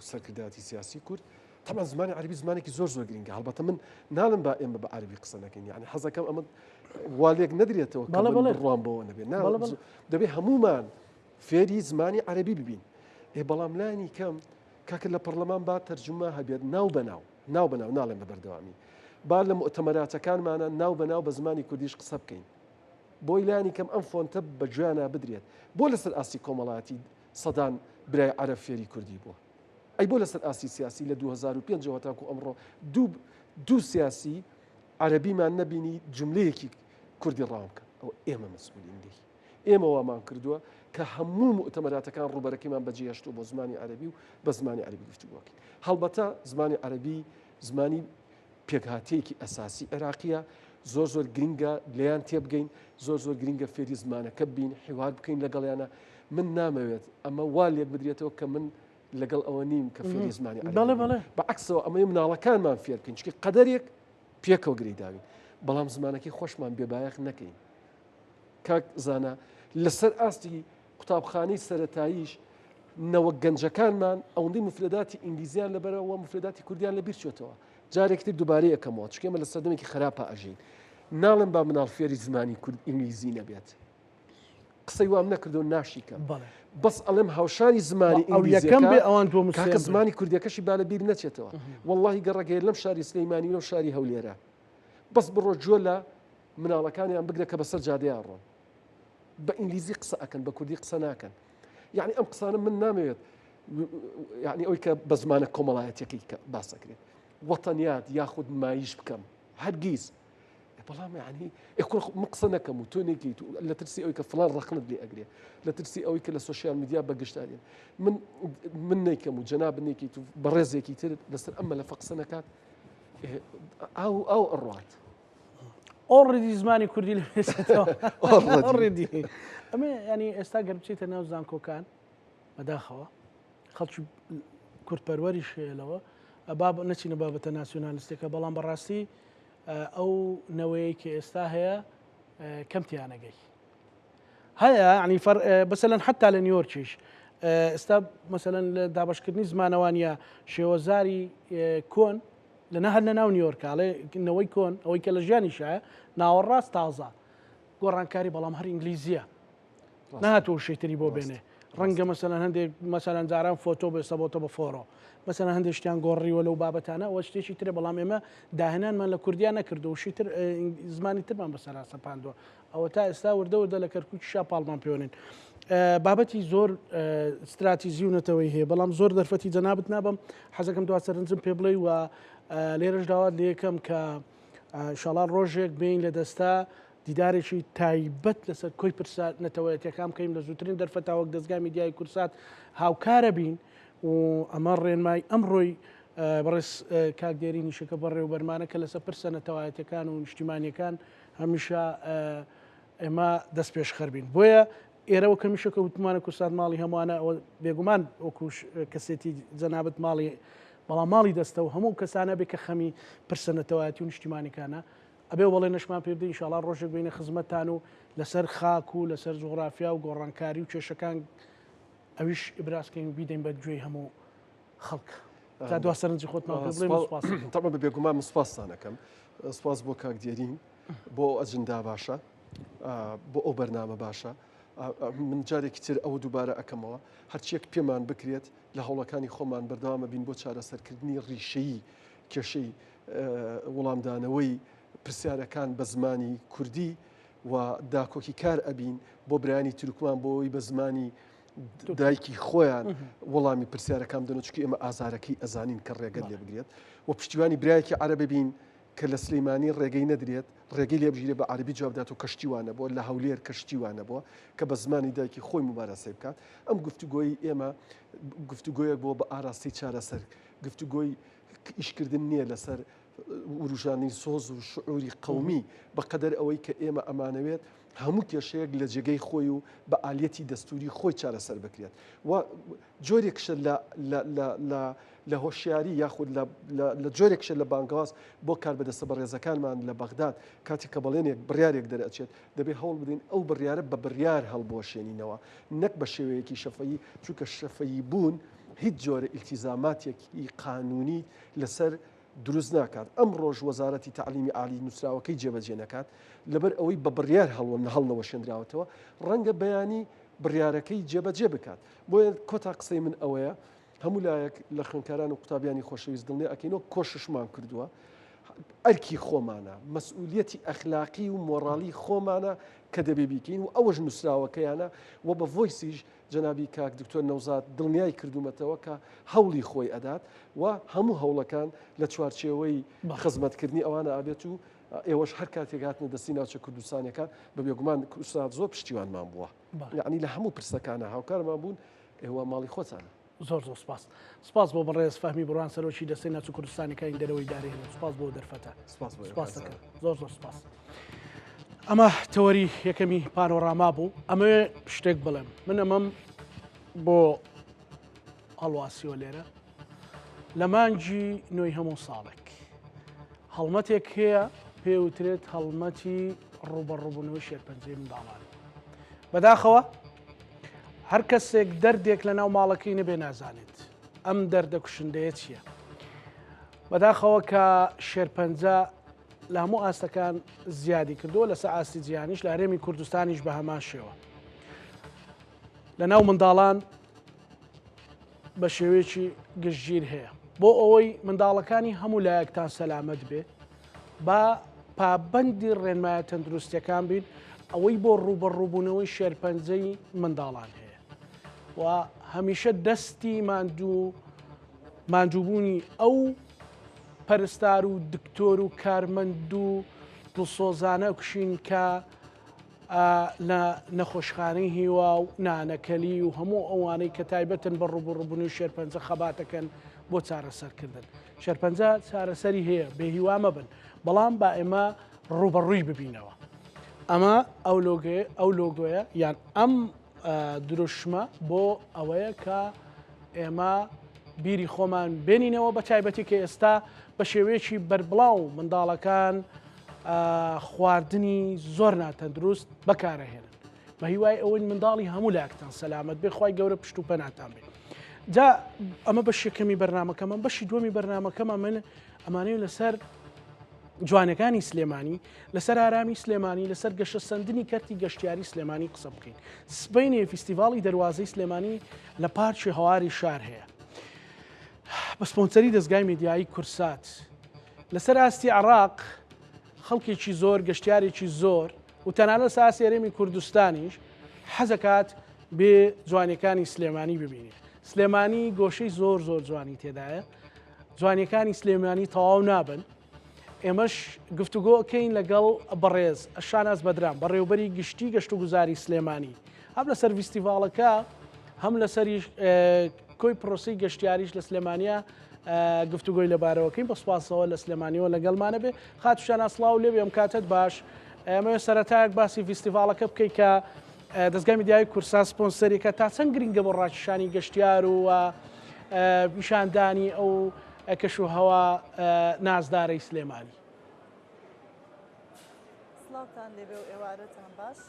B: سەرکردایەتی سیاسی کورد طبعا زمانی عربی زمانێکی زۆر زۆر گرنگە هەڵبەتە من ناڵم با ئێمە بە عربی قسە نەکەین یعنی حەزەکەم ئەمە والێک نەدرێتەوە بڕوام بەوە نەبێت دەبێ هەمومان فێری زمانی عەرەبی ببین ئێ بەڵام لانی کەم کاکە لە پەڕلەمان با تەرجومە هەبێت ناو بە ناو ناو بە ناو ناڵێم بە بەردەوامی. با لە موئتەمەراتەکانمانا ناو بە ناو بە زمانی کوردیش قسە بکەین. بۆی لانی کەم ئەم فۆنتە بە گوێیانا بدرێت. بۆ لەسەر ئاستی کۆمەڵایەتی سەدان برای عەرەب فێری کوردی بووە؟ ئەی بۆ لەسەر ئاستی سیاسی لە 2005 ەوە تاکو ئەمڕۆ دوو دوو سیاسی عەرەبیمان نەبینی جوملەیەکی کوردی ڕاوم بکەن؟ ئەوە ئێمە مەسئولین لێی. ئێمە وامان کردووە کە هەموو موئتەمەراتەکان ڕووبەرەکەیمان بەجێهێشتووە بۆ زمانی عەرەبی و بە زمانی عەرەبی گفتوگۆکەین. هەڵبەتە زمانی عەرەبی زمانی پێکهاتەیەکی ئەساسی عێراقیە، زۆر زۆر گرنگە لێیان تێبگەین، زۆر زۆر گرنگە فێری زمانەکە بین، حیوار بکەین لەگەڵیانە. من نامەوێت ئەمە وا لێک بدرێتەوە کە من لەگەڵ ئەوە نیم کە فێری زمانی عەرەبی بین. بە عەکسەوە ئەمەی مناڵەکانمان فێر بکەین، چونکە قەدەرێک پێکەوە گرێی داوین، بەڵام زمانەکەی خۆشمان بێبایەخ نەکەین. کاک زانا لەسەر ئاستی قوتابخانەی سەرەتاییش نەوە گەنجەکانمان ئەوەندەی مفرەداتی ئینگلیزیان لەبەرەوە مفرەداتی کوردیان لەبیر چێتەوە جارێکی تر دووبارەی ئەکەمەوە چونکە ئێمە لە سەردەمێکی خراپا ئەژین ناڵێم با مناڵ فێری زمانی کورد ئینگلیزی نەبێت قسەی وام نەکردو ناشیکەم بەس ئەڵێم هاوشانی زمانی
A: ئینگلیزیەکە بێ ئەوان دووەم
B: کاکە زمانی کوردیەکەشی با لە بیر نەچێتەوە واللهی گەڕەگەیە لەم شاری سلەیمانی و لەم شاری هەولێرە بەس بڕۆ گوێ لە مناڵەکانیان بگرە کە بەسەر جادەیان ڕۆن بە ئینگلیزی قسە ئەکەن بە کوردی قسە ناکەن یعنی ئەم قسانە من نامەوێت یعنی ئەوی کە بە زمانە کۆمەڵایەتەکەی کە باسەکرێت وەتەنیات یاخود نمایش بکەم هەرگیز بەڵام یعنی کوڕ من قسە نەکەم و تۆ نەکەیت و لە ترسی ئەوی کە فلان ڕەخنت لێ ئەگرێ لە ترسی ئەوەی کە لە social media بە گشتارین من من نیکەم و جەناب نیکەیت و بەڕێزێکی تر لەسەر ئەم مەلەفە قسە نەکات ئاو ئاو ئەڕوات
A: already زمانی کوردی لە already ئەمە ینی ئێستا گەر بچیتە ناو زانکۆکان بەداخەوە خەڵکی کوردپەروەریش هەیە لەوە باب نەچینە بابەتە ناسیۆنالیستەکە بەڵام بەڕاستی ئەو نەوەیە کە ئێستا هەیە کەم تیانەگەی هەیە ینی بەسەلەن حتا لە نیویۆرکیش ئێستا مەسەلەن لە دابشکردنی زمانەوانە شێوەزاری کۆن لە نە هەر لە ناو نیویۆرکە ئەڵێ نەوەی کۆن ئەوەی کە لە ژیانیشایە ناوەڕاست تازە گۆڕانکاری بەڵام هەر ئینگلیزیە نهاتوە وشەی تری بۆ بێنێ ڕەنگە مەسەلەن هەندێک مەسەلەن جاران فۆتۆ بێ سەبۆتە بە فۆرۆ مەسەلەن هەندێک شتیان گۆڕیوە لەو بابەتانە ئەوە شتێکی ترە بەڵام ئێمە داهێنانمان لە کوردیا نەکردو وشەی تر زمانی ترمان بەسەرا سەپاندووە ئەوە تا ئێستا وردە وردە لە کەرکووکیشا پاڵمان پێوەنێن. بابەتی زۆر ستراتیژی و نەتەوەی هەیە بەڵام زۆر دەرفەتی جەنابت نابم حەزەکەم دوا سەرنجم پێ بڵێ و لێرەش داوات لەکەم کە شڵا ڕۆژێک بین لە دەستا دیدارێکی تایبەت لەسەر کۆی پرسە نەتەوەیەتەکان بکەین لە زووترین دەرفەتا وەک دەستگای میدیای کورسات هاوکارە بین و ئەمە ڕێنمای ئەمڕۆی بەڕێز کاک دێرینیشەکە بەڕێوبەرمانە کە لەسەر پرسە نەتەوایەتەکان و نیشتیمانیەکان هەمیشە ئێمە دەست پێشخەر بین بۆیە ئێرە وەک هەمیشە کە وتمانە کورسات ماڵی هەمووانە ئەوە بێگومان وەکو کەسێتی جەنابت ماڵی بەڵام ماڵی دەستە و هەموو کەسانە بێ کە خەمی پرسە نەتەوایەتی و نیشتیمانەکانە ئەبێ وەڵێ نەشمان پێ بدەین ئینشاڵا ڕۆژێک بینە خزمەتتان و لەسەر خاک و لەسەر جوغرافیا و گۆڕانکاری و کێشەکان ئەویش ئیبرازکەین و بیدەین بە گوێی هەموو خەڵک تا دوا سەرنجی خۆتمان پێ بڵێن سپاس
B: تەبعەن بە بێگومان من سپاستان ئەکەم سپاس بۆ کاک دێرین بۆ ئەو ئەجندا باشە بۆ ئەو بەرنامە باشە من جارێکی تر ئەوە دووبارە ئەەکەمەوە هەرچیەک پێمان بکرێت لە هەوڵەکانی خۆمان بەردەوامە بین بۆ چارەسەرکردنی ڕیشەیی کێشەی وەڵامدانەوەی پرسیارەکان بە زمانی کوردی و داکۆکی کار ئەبین بۆ برایانی تورکمان بۆی بە زمانی دایکی خۆیان وەڵامی پرسیارەکان بدەن چونکە ئێمە ئازارەکەی ئەزانین کە ڕێگەت لێ بگرێت و پشتیوانی برایەکی عەرەبە بین کە لە سلەیمانی ڕێگەی نەدرێت ڕێگەی لێ بگیرێت بە عەربی جواب دات و کەشتی وانە بووە لە هەولێر کەشتی وانە بووە کە بە زمانی دایکی خۆی مبارەسەی بکات ئەم گفتوگۆی ئێمە گفتوگۆیەک بۆ بە ئاراستەی چارەسەر گفتوگۆی ئیشکردن نییە لەسەر وروژاندنی سۆز و شعوری قەومی بەقەدەر ئەوەی کە ئێمە ئەمانەوێت هەموو کێشەیەک لە جێگەی خۆی و بە ئالیەتی دەستوری خۆی چارەسەر بکرێت و جۆرێکشە لە لە لە هۆشیاری یاخود لە جۆرێکشە لە بانگەواز بۆ کاربەدەستە بەڕێزەکانمان لە بەغداد کاتێک کە بەڵێنێک بڕیارێک دەرئەچێت دەبێ هەوڵ بدەین ئەو بڕیارە بە بڕیار هەڵبوەشێنینەوە نەک بە شێوەیەکی شەفەیی چونکە شەفەیی بوون هیچ جۆرە ئیلتیزاماتێکی قانونی لەسەر دروست ناکات، ئەمڕۆش وەزارەتی تەعلیمی عالی نووسراوەکەی جێبەجێ نەکات، لەبەر ئەوەی بە بڕیار هەڵنەوەشێندراوەتەوە، ڕەنگە بەیانی بڕیارەکەی جێبەجێ بکات. بۆیە کۆتا قسەی من ئەوەیە، هەموو لایەک لە خوێندکاران و قوتابیانی خۆشەویست دڵنیا ئەکەینەوە کۆششمان کردووە. ئەرکی خۆمانە، مەسئولیەتی ئەخلاقی و مۆڕاڵی خۆمانە کە دەبێ بیکەین و ئەوەش نووسراوەکەیانە و بە voice یش جەنابی کاک دکتۆر نەوزاد دڵنیای کردوومەتەوە کە هەوڵی خۆی ئەدات و هەموو هەوڵەکان لە چوارچێوەی خزمەتکردنی ئەوانە ئەبێت و ئێوەش هەر کاتێک هاتنە دەستی ناوچە کوردستانیەکان بە بێگومان کوردستان زۆر پشتیوانمان بووە یعنی لە هەموو پرسەکانە هاوکارمان بوون ئێوە ماڵی خۆتانە.
A: زۆر زۆر سپاس. سپاس بۆ بەڕێز فەهمی بڕان سەرۆکی دەستەی ناوچە کوردستانیەکانی دەرەوەی ئیدارەی هەرێم سپاس بۆ دەرفەتە.
B: سپاس بۆ سپاس دەکەم.
A: زۆر زۆر سپاس. ئەمە تەوەری یەکەمی پانۆراما بوو ئەمەوێ شتێک بڵێم من ئەمەم بۆ هەڵواسیوە لێرە لە مانگی نۆی هەموو ساڵێک هەڵمەتێک هەیە پێوترێت هەڵمەتی ڕوبەڕوبوونەوەی شێرپەنجەی منداڵان بەداخەوە هەر کەسێک دەردێک لە ناو ماڵەکەی نەبێ نازانێت ئەم دەردە کوشندەیە چییە. بەداخەوە کە شێرپەنجە لە هەموو ئاستەکان زیادی کردووە لەسەر ئاستی جیهانیش لە هەرێمی کوردستانیش بە هەمان شێوە. لە ناو منداڵان بە شێوەیەکی گشتگیر هەیە. بۆ ئەوەی منداڵەکانی هەموو لایەکتان سەلامەت بێ با پابەندی ڕێنمایە تەندروستیەکان بین ئەوەی بۆ ڕووبەڕووبوونەوەی شێرپەنجەی منداڵان هەیە و هەمیشە دەستی ماندوو ماندووبوونی ئەو پەرستار و دکتۆر و کارمەند و دڵسۆزانە کوشین کە لە نەخۆشخانەی هیوا و نانەکەلی و هەموو ئەوانەی کە تایبەتن بە ڕووبەڕووبوونەوەی شێرپەنجە خەباتەکەن بۆ چارەسەرکردن. شێرپەنجە چارەسەری هەیە، بێهیوا مەبن، بەڵام با ئێمە ڕووبەڕووی ببینەوە. ئەمە ئەو لۆگۆیە، ئەو لۆگۆیە یان ئەم دروشمە بۆ ئەوەیە کە ئێمە بیری خۆمان بێنینەوە بە تایبەتی کە ئێستا بە شێوەیەکی بەربڵاو منداڵەکان خواردنی زۆر ناتەندروست بەکارەهێنن بە هیوای ئەوەین منداڵی هەموو لاکتان سەلامەت بێ خوای گەورە پشت و پەناتان بێ جا ئەمە بەش یەکەمی بەرنمەکەمان بەشی دووەمی بەرنمەکەمان من ئەمانەیە لەسەر جوانەکانی سلێمانی لەسەر ئارامی سلێمانی لەسەر گەشەسەندنی کەرتی گەشتیاری سلێمانی قسە بکەین سبینێ فیستیڤاڵی دەواازەی سلێمانی لە پارکی هەواری شار هەیە بە سپۆنسەری دەزگای میدیایی کورسات لەسەر ئاستی عێراق خەڵکێکی زۆر گەشتیارێکی زۆر و تەنانەت لەسەر ئاستی هەرێمی کوردستانیش حەزەکات بێ جوانیەکانی سلێمانی ببینێ سلێمانی گۆشەی زۆر زۆر جوانی تێدایە جوانیەکانی سلێمانی تەواو نابن ئێمەش گفتوگۆکەین لەگەڵ بەڕێز شاناز بەدران بەڕێوبەری گشتی گەشت و گوزاری سلێمانی هەم لەسەر ڤیستیڤاڵەکە هەم لەسەری کۆی پرۆسی گەشتیاریش لە سلێمانیا گفتوگۆی لەبارەوەکەین بە سوپاسەوە لە سلێمانیەوە لەگەڵمانە بێ خاتو شاناز سڵاو لێبێ ئەم کاتت باش ئەمەوێ سەرەتایەک باسی ڤیستیڤاڵەکە بکەیت کە دەستگای میدیایی کورسان سپۆنسەریەکە تا چەند گرنگە بۆ ڕاکیشانی گەشتیار و پیشاندانی ئەو کەش و هەوا نازدارەی سلێمانی.
C: سڵاوتان لێبێ و ئێوارەتان باش.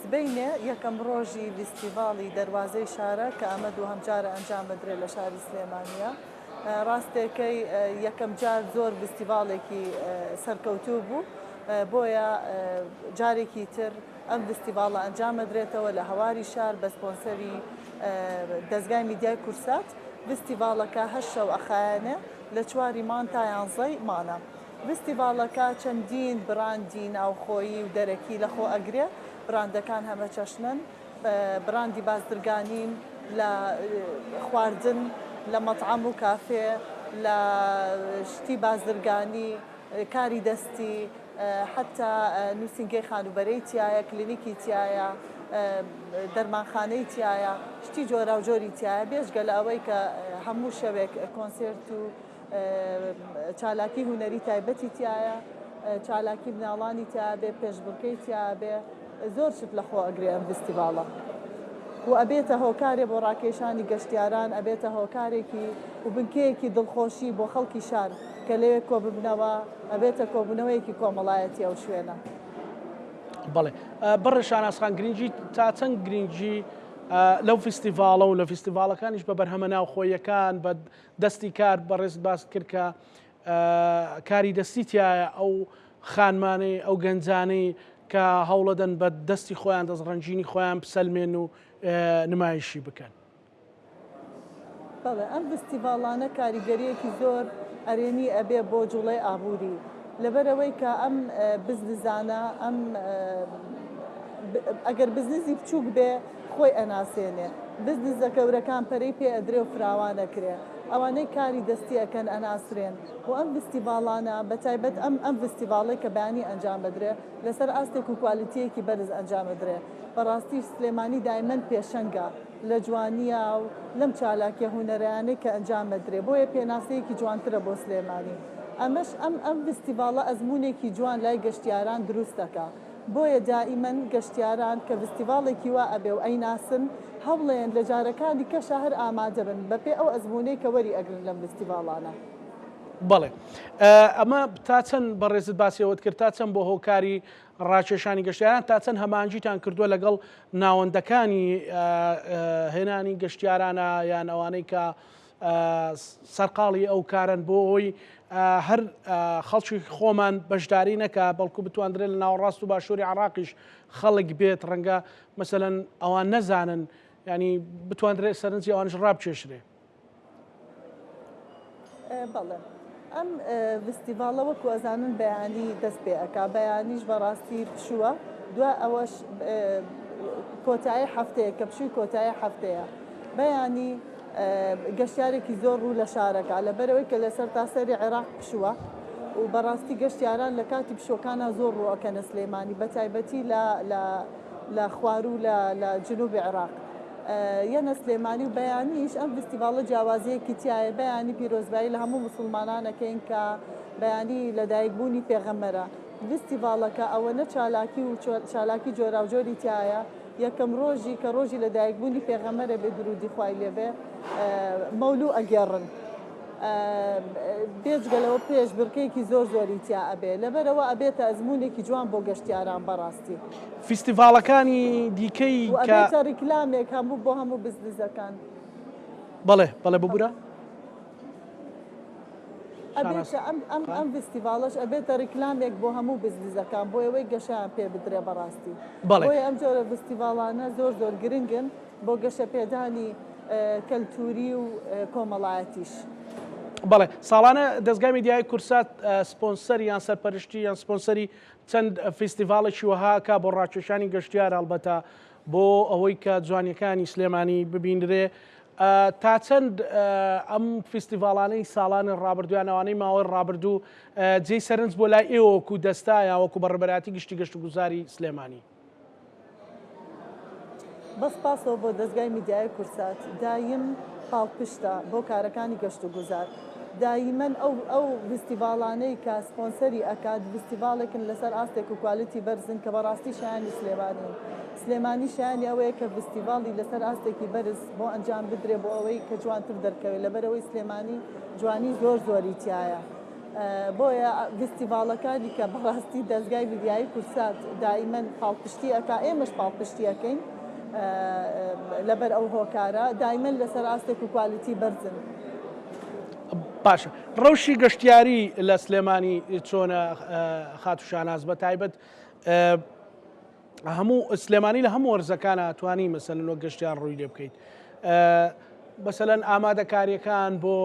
C: سبەینێ یەکەم ڕۆژی ڤیستیڤاڵی دەروازەی شارە کە ئەمە دووهەم جارە ئەنجام بدرێت لە شاری سلێمانییە. ڕاستێکەی یەکەم جار زۆر ڤیستیڤاڵێکی سەرکەوتوو بوو، بۆیە جارێکی تر ئەم ڤیستیڤاڵە ئەنجام ئەدرێتەوە لە هەواری شار بە سپۆنسەری دەزگای میدیای کورسات. ڤیستیڤاڵەکە هەشت شەو ئەخایەنێ لە چواری مان تا یانزەی مانە. ڤیستیڤاڵەکە چەندین براندی ناوخۆیی و دەرەکی لەخۆ ئەگرێ، براندەکان هەمەچەشنن، براندی بازرگانین لە خواردن، لە مەتعەم و کافێ، لە شتی بازرگانی، کاری دەستی، حەتا نووسینگەی خانووبەرەی تیایە، کلینیکی تیایە، دەرمانخانەی تیایە، شتی جۆراوجۆری تیایە، بێجگە لە ئەوەی کە هەموو شەوێک کۆنسێرت و چالاکی هونەری تایبەتی تیایە، چالاکی مناڵانی تیابێ، پێشبڕکێی تیابێ، زۆر شت لە خۆ ئەگرێ ئەم ڤیستیڤاڵە و ئەبێتە هۆکارێ بۆ ڕاکێشانی گەشتیاران، ئەبێتە هۆکارێکی و بنکەیەکی دڵخۆشی بۆ خەڵکی شار کە لەوێ کۆببنەوە، ئەبێتە کۆبوونەوەیەکی کۆمەڵایەتی ئەو شوێنە.
A: بەڵێ بەڕێز شاناز خان گرنگی تا چەند گرنگی لەو فیستیڤاڵە و لە فیستیڤاڵەکانیش بە بەرهەمە ناوخۆیەکان بە دەستی کار بەڕێزت باست کرد کە کاری دەستی تایە ئەو خانمانەی ئەو گەنجانەی کە هەوڵەدەن بە دەستی خۆیان دەستڕەنگینی خۆیان بسەلمێن و نمایشی بکەن.
C: بەڵێ ئەم ڤستیڤاڵانە کاریگەرییەکی زۆر. ئەرێنی ئەبێ بۆ جوڵەی ئابووری لەبەرئەوەی کە ئەم بزنزانە ئەم ئەگەر بزنزی بچووک بێ خۆی ئەناسێنێ بزنزە گەورەکان پەرەی پێ ئەدرێ و فراوان ئەکرێ ئەوانەی کاری دەستی ئەکەن ئەناسرێن و ئەم ڤستیڤاڵانە بەتایبەت ئەم ئەم ڤستیڤاڵەی کە بەیانی ئەنجام ئەدرێ لەسەر ئاستێک و کوالیتییەکی بەرز ئەنجام ئەدرێ بەڕاستیش سلێمانی دایمەن پێشەنگە لە جوانییا و لەم چالاکیە هونەرەیانەی کە ئەنجام ئەدرێ بۆیە پێناسەیەکی جوانترە بۆ سلێمانی ئەمەش ئەم ئەم ڤستیڤاڵە ئەزموونێکی جوان لای گەشتیاران دروست دەکا بۆیە دائیمەن گەشتیاران کە ڤستیڤاڵێکی وا ئەبێ و ئەیناسن هەوڵەیەن لە جارەکانی کەشا هەر ئامادە بن بەپێ ئەو ئەزموونەی کە وەری ئەگرن لەم ڤستیڤاڵانە.
A: بەڵێ ئەمە تا چەند بەڕێزت باسی ئەوەت کرد تا چەند بۆ هۆکاری ڕاکێشانی گەشتیاران تا چەند هەماهەنگیتان کردووە لەگەڵ ناوەندەکانی هێنانی گەشتیارانە یان ئەوانەی کە سەرقاڵی ئەو کارن بۆ ئەوەی هەر خەڵکی خۆمان بەشداری نەکا بەڵکو بتواندرێت لە ناوەڕاست و باشووری عراقیش خەڵک بێت ڕەنگە مەسەەن ئەوان نەزانن ینی بتواندرێت سەرنجی ئەوانش ڕابکێشرێ.
C: بەڵێ ئەم ڤستیڤاڵە وەکو ئەزانن بەیانی دەست پێ ئەکا بەیانیش بەڕاستی پشووە دوا ئەوەش کۆتایی هەفتەیە کە پشووی کۆتایی هەفتەیە بەیانی گەشتارێکی زۆر ڕوو لە شارەکە لەبەرەوەی کە لە سەرتاسەری عێراق پشووە و بەڕاستی گەشتیاران لە کاتی پشوەکانە زۆر ڕووەکەنە سلێمانی بە تایبەتی لە لە لە خواروو لە لە جنوبی عێراق یەنە سلێمانی و بەیانیش ئەم ڤستیڤاڵە جیاوازیەکی تایە بەیانی پیرۆزبایی لە هەموو موسڵمانان ئەکەین کە بەیانی لەدایک بوونی پێغەمبەرە ڤستیڤاڵەکە ئەوەنە چالاکی و چالاکی جۆراوجۆری تایە یەکەم ڕۆژی کە ڕۆژی لەدایک بوونی پێغەمبەرە بێ درودی خوای لێبێ مەولوو ئەگێڕن. بێجگە لەوە پێشبڕکێیەکی زۆر زۆری تیا ئەبێ لەبەرئەوە ئەبێتە ئەزموونێکی جوان بۆ گەشتیاران بەڕاستی.
A: فیستیڤاڵەکانی دیکەی
C: و
A: کە.
C: ئەبێتە ڕیکلامێک هەموو بۆ هەموو بزنزەکان.
A: بەڵێ بەڵێ ببورە. شاناز
C: ئەبێتە ئەم ئەم
A: خان.
C: ئەم ڤستیڤاڵەش ئەبێتە ڕیکلامێک بۆ هەموو بزنزەکان بۆ ئەوەی گەشەیان پێ بدرێ بەڕاستی.
A: بەڵێ.
C: بۆیە ئەم جۆرە ڤستیڤاڵانە زۆر زۆر گرنگن. بۆ گەشەپێدانی کەلتووری و کۆمەڵایەتیش.
A: بەڵێ، ساڵانە دەزگای میدیایی کوردسات سپۆنسەری یان سەرپەرشتی یان سپۆنسەری چەند فیستیڤاڵێکی وەها ئەکا بۆ ڕاکێشانی گەشتیار هەڵبەتە بۆ ئەوەی کە جوانیەکانی سلێمانی ببینرێ تا چەند ئەم فیستیڤاڵانەی ساڵانی ڕابردوو یان ئەوانەی ماوەی ڕابردوو جێی سەرنج بۆ لای ئێوە وەکو دەستا یا وەکو بەڕێوەبەرایەتی گشتی گەشتوگوزاری سلێمانی؟
C: بە سپاسەوە بۆ دەزگای میدیایی کوردسات دایم پاڵپشتە بۆ کارەکانی گەشتوگوزار دایمەن ئەو ئەو ڤیستیڤاڵانەی کە سپۆنسەری ئەکات ڤیستیڤاڵێکن لەسەر ئاستێک و کوالیتی بەرزن کە بەڕاستی شایانی سلێمانین سلێمانی شایانی ئەوەیە کە ڤیستیڤاڵی لەسەر ئاستێکی بەرز بۆ ئەنجام بدرێ بۆ ئەوەی کە جوانتر دەرکەوێت لەبەرئەوەی سلێمانی جوانی زۆر زۆری تیایە. بۆیە ڤیستیڤاڵەکانی کە بەڕاستی دەزگای میدیایی کوردسات دائیمەن پاڵپشتی ئەکا ئێمەش پاڵپشتی ئەکەین لەبەر ئەو هۆکارە دایمەن لەسەر ئاستێک و کوالیتی بەرزن.
A: باشە ڕەوشی گەشتیاری لە سلێمانی چۆنە خاتو شاناز بە تایبەت هەموو سلێمانی لە هەموو وەرزەکانە توانی مەسەلەن وەک گەشتیار ڕووی لێ بکەیت مەسەلەن ئامادەکاریەکان بۆ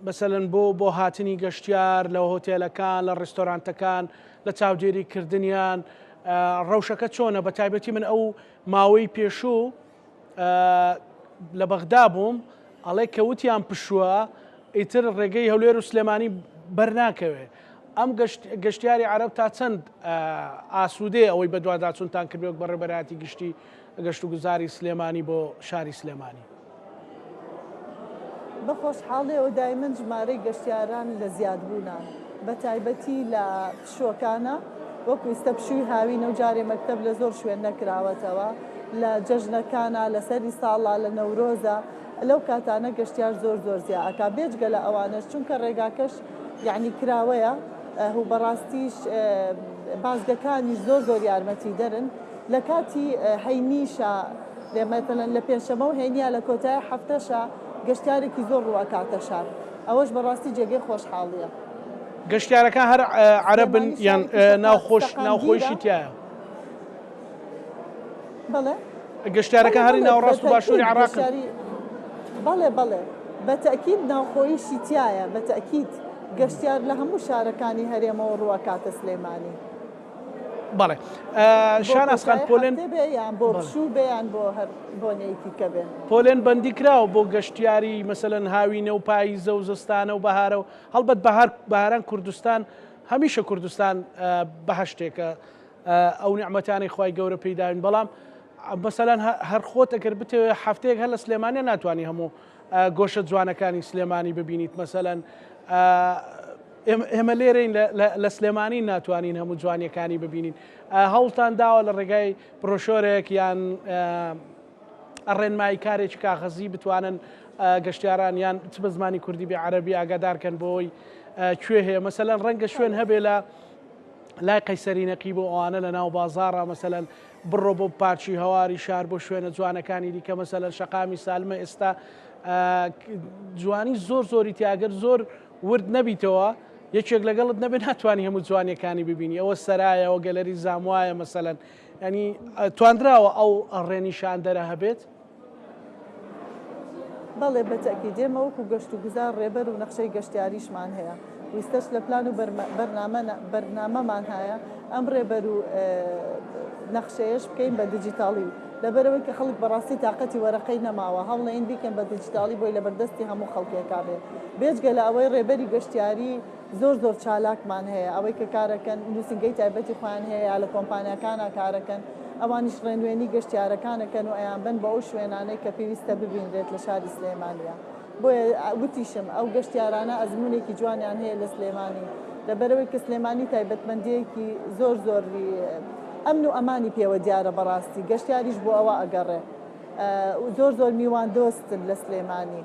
A: مەسەلەن بۆ بۆ هاتنی گەشتیار لە هۆتێلەکان لە ڕێستۆرانتەکان لە چاودێری کردنیان ڕەوشەکە چۆنە بە تایبەتی من ئەو ماوەی پێشوو لە بەغدا بووم ئەڵێ کە وتیان پشووە ئیتر ڕێگەی هەولێر و سلێمانی بەرناکەوێ ئەم گەشتیاری عەرەب تا چەند ئاسوودەیە ئەوەی بەدواداچوونتان کردووە وەک بەڕێوەبەرایەتی گشتی گەشتوگوزاری سلێمانی بۆ شاری سلێمانی؟
C: بە خۆشحاڵیەوە دایمەن ژمارەی گەشتیاران لە زیادبوونە بەتایبەتی لە پشووەکانە وەکو ئیستە پشووی هاوینە و جارێ مەکتەب لە زۆر شوێن نەکراوەتەوە لە جەژنەکانە لە سەری ساڵا لە نەورۆزە لەو کاتانە گەشتیار زۆر زۆر زیا ئەکا بێجگە لە ئەوانەش چونکە ڕێگاکەش یەعنی کراوەیە و بەڕاستیش بازگەکانیش زۆر زۆر یارمەتیدەرن لە کاتی هەینیشا لێ مەتەلەن لە پێنجشەمە و هەینیا لە کۆتایی هەفتەشا گەشتیارێکی زۆر ڕوو ئەکاتە شار ئەوەش بەڕاستی جێگەی خۆشحاڵیە.
A: گەشتیارەکان هەر عەرەبن
C: سلێمانی
A: یان
C: شارێکی سەقا
A: ناوخۆش
C: سەقامگیرە.
A: ناوخۆیشی تیایە؟
C: بەڵێ؟
A: گەشتیارەکان
C: بەڵێ
A: هەری
C: بەڵێ
A: ناوەڕاست و باشووری
C: بەتەئکید
A: عێراقن؟
C: گەشتیاری بەڵێ بەڵێ. بە تەئکید ناوخۆییشی تیایە، بە تەئکید گەشتیار لە هەموو شارەکانی هەرێمەوە ڕوو ئەکاتە سلێمانی.
A: بەڵێ شاناز خان پۆلێن
C: بێ یان بۆ پشوو بێ یان بۆ هەر بۆنەیەکی کە بێ.
A: پۆلێن بەندی کراوە بۆ گەشتیاری مەسەلەن هاوینە و پاییزە و زستانە و بەهارە و هەڵبەت بەهار بەهاران کوردستان هەمیشە کوردستان بەهەشتێکە ئەو نیعمەتانەی خوای گەورە پێی داوین بەڵام مەسەلەن هەر خۆت ئەگەر بتەوێت هەفتەیەک هەر لە سلێمانیا ناتوانانی هەموو گۆشە جوانەکانی سلێمانی ببینیت مەسەلەن ئێمە لێرەین لە سلێمانی ناتوانین هەموو جوانیەکانی ببینین هەوڵتان داوە لە ڕێگای بڕۆشۆرێک یان ڕێنمایی کارێکی کاغەزی بتوانن گەشتیاران یان چ بە زمانی کوردی بێ عەربی ئاگادارکەن بۆی کوێ هەیە مەسەلەن ڕەنگە شوێن هەبێ لە لای قەیسەری نەقیب و ئەوانە لە ناو بازاڕا مەسەلەن بڕۆ بۆ پارکی هەواری شار بۆ شوێنە جوانەکانی دیکە مەسەلەن شەقامی سالمە ئێستا جوانی زۆر زۆری تیاگەر زۆر ورد نەبیتەوە یەکێک لەگەڵت نەبێ ناتوانانی هەموو جوانیەکانی ببینی ئەوە سەرایەوە گەلەری زاموایە مەسەلەن ینی تواندراوە ئەو ڕێنیشاندەرە هەبێت؟
C: بەڵێ بە تەئکید ئێمە وەکو گەشت و گوزار ڕێبەر و نەخشەی گەشتیاریشمان هەیە و ئیستەش لە پلان و بەرنامە بەرنامەمان هەیە ئەم ڕێبەر و نەخشەیەش بکەین بە دیجیتاڵی لەبەرئەوەی کە خەڵک بەڕاستی تاقەتی وەرەقەی نەماوە هەوڵەین بیکەین بە دیجیتاڵی بۆی لەبەردەستی هەموو خەڵکێکا بێ بێجگە لە ئەوەی ڕێبەری گەشتیاری زۆر زۆر چالاکمان هەیە ئەوەی کە کارەکەن نووسینگەی تایبەتی خۆیان هەیە یا لە کۆمپانیاکانا کارەکەن ئەوانیش ڕێنوێنی گەشتیارەکان ئەکەن و ئەیانبەن بۆ ئەو شوێنانەی کە پێویستە ببینرێت لە شاری سلێمانیا بۆیە وتیشم ئەو گەشتیارانە ئەزموونێکی جوانیان هەیە لە سلێمانی لەبەرئەوەی کە سلێمانی تایبەتمەندییەکی زۆر زۆری ئەمن و ئەمانی پێوە دیارە بەڕاستی گەشتیاریش بۆ ئەوە ئەگەڕێ زۆر زۆر میوان دۆستن لە سلێمانی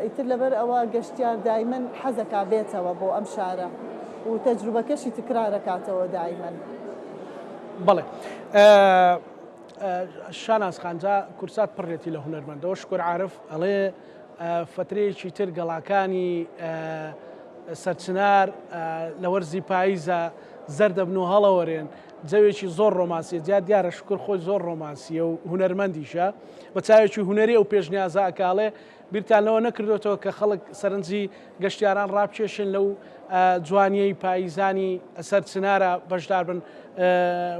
C: ئیتر لەبەر ئەوە گەشتیار دایمەن حەزەکا بێتەوە بۆ ئەم شارە و تەجروبەکەشی تکرارەکاتەوە دایمەن.
A: بەڵێ شاناز خان جا کورسات پڕێتی لە هونەرمەندەوە شکر عارف ئەڵێ فترەیەکی تر گەڵاکانی سەرچنار لە وەرزی پاییزە زەردەبن و هەڵەوەرێن جەوێکی زۆر ڕۆمانسیە جیا دیارە شکر خۆی زۆر ڕۆمانسیە و هونەرمەندیشە بە چاوێکی هونەری ئەو پێشنیازە ئەکاڵێ بیرتان لەوە نەکردوێتەوە کە خەڵک سەرنجی گەشتیاران ڕابکێشن لەو جوانیەی پاییزانی سەر چنارە بەشدار بن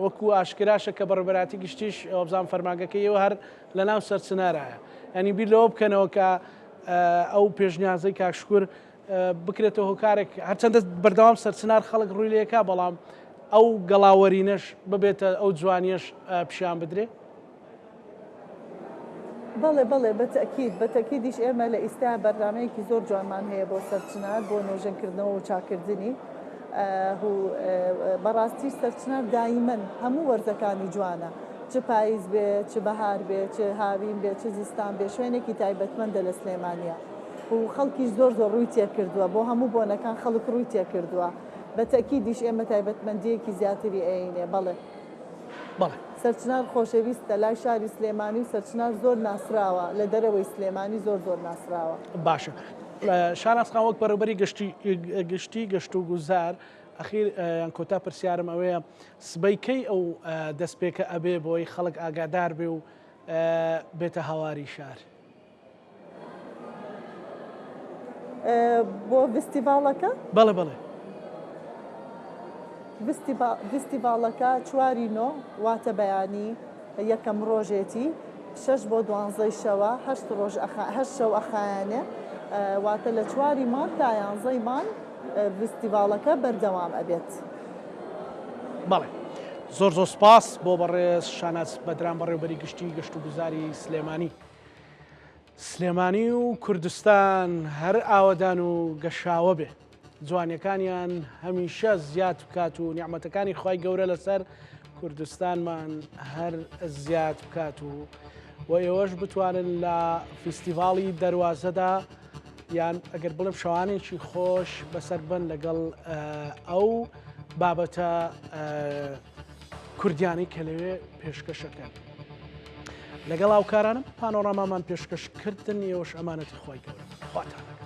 A: وەکو ئاشکراشە کە بەڕێبەراتی گشتیش وەبزان فەرمانگەکەی ئێوە هەر لە ناو سەر چنارایە ینی بیر لەوە بکەنەوە کە ئەو پێشنیازەی کاک شکر بکرێتە هۆکارێک هەرچەندە بەردەوام سەرچنار خەڵک ڕووی لێکا بەڵام ئەو گەڵاوەرینەش ببێتە ئەو جوانیەش پیشان بدرێ.
C: بەڵێ بەڵێ بە تەئکید بە تەئکیدیش ئێمە لە ئیستا بەرنامەیەکی زۆر جوانمان هەیە بۆ سەرچنار بۆ نۆژەنکردنەوە و چاکردنی و بەڕاستی سەرچنار دایمەن هەموو وەرزەکانی جوانە چ پاییز بێ چ بەهار بێ چ هاوین بێ چ زستان بێ شوێنێکی تایبەتمەندە لە سلێمانیە و خەڵکیش زۆر زۆر ڕووی تێکردووە بۆ هەموو بۆنەکان خەڵک ڕووی تێکردووە بە تەئکیدیش ئێمە تایبەتمەندییەکی زیاتری ئەیینێ بەڵێ.
A: بەڵێ.
C: سەرچنار خۆشەویستە لای شاری سلێمانی و سەرچنار زۆر ناسراوە لە دەرەوەی سلێمانی زۆر زۆر ناسراوە.
A: باشە شاناز خان وەک بەڕێوبەری گشتی گشتی گەشت و گوزار ئەخیر یان کۆتا پرسیارم ئەوەیە سبەی کەی ئەو دەستپێکە ئەبێ بۆی خەڵک ئاگادار بێ و بێتە هاواری شار؟
C: بۆ ڤستیڤاڵەکە؟
A: بەڵێ بەڵێ.
C: ڤستیڤاڵەکە چواری نۆ واتە بەیانی یەکەم ڕۆژێتی شەش بۆ دوانزەی شەوە هەشت ڕۆژ هەشت شەو ئەخایەنێ واتە لە چواری مانگ تا یانزەی مانگ ڤستیڤاڵەکە بەردەوام ئەبێت.
A: بەڵێ زۆر زۆر سپاس بۆ بەڕێز شاناز بەدران بەڕێوبەری گشتی گەشتوگوزاری سلێمانی. سلێمانی و کوردستان هەر ئاوەدان و گەشاوە بێ جوانیەکانیان هەمیشە زیاد بکات و نیعمەتەکانی خوای گەورە لەسەر کوردستانمان هەر زیاد بکات و و ئێوەش بتوانن لە فیستیڤاڵی دەروازەدا یان ئەگەر بڵێم شەوانێکی خۆش بەسەر بن لەگەڵ ئەو بابەتە کوردیانەی کە لەوێ پێشکەشەکەن. لەگەڵ هاوکارانم پانۆرامامان پێشکەش کردن ئێوەش ئەمانەتی خوای گەورە خواتان لەگەڵ.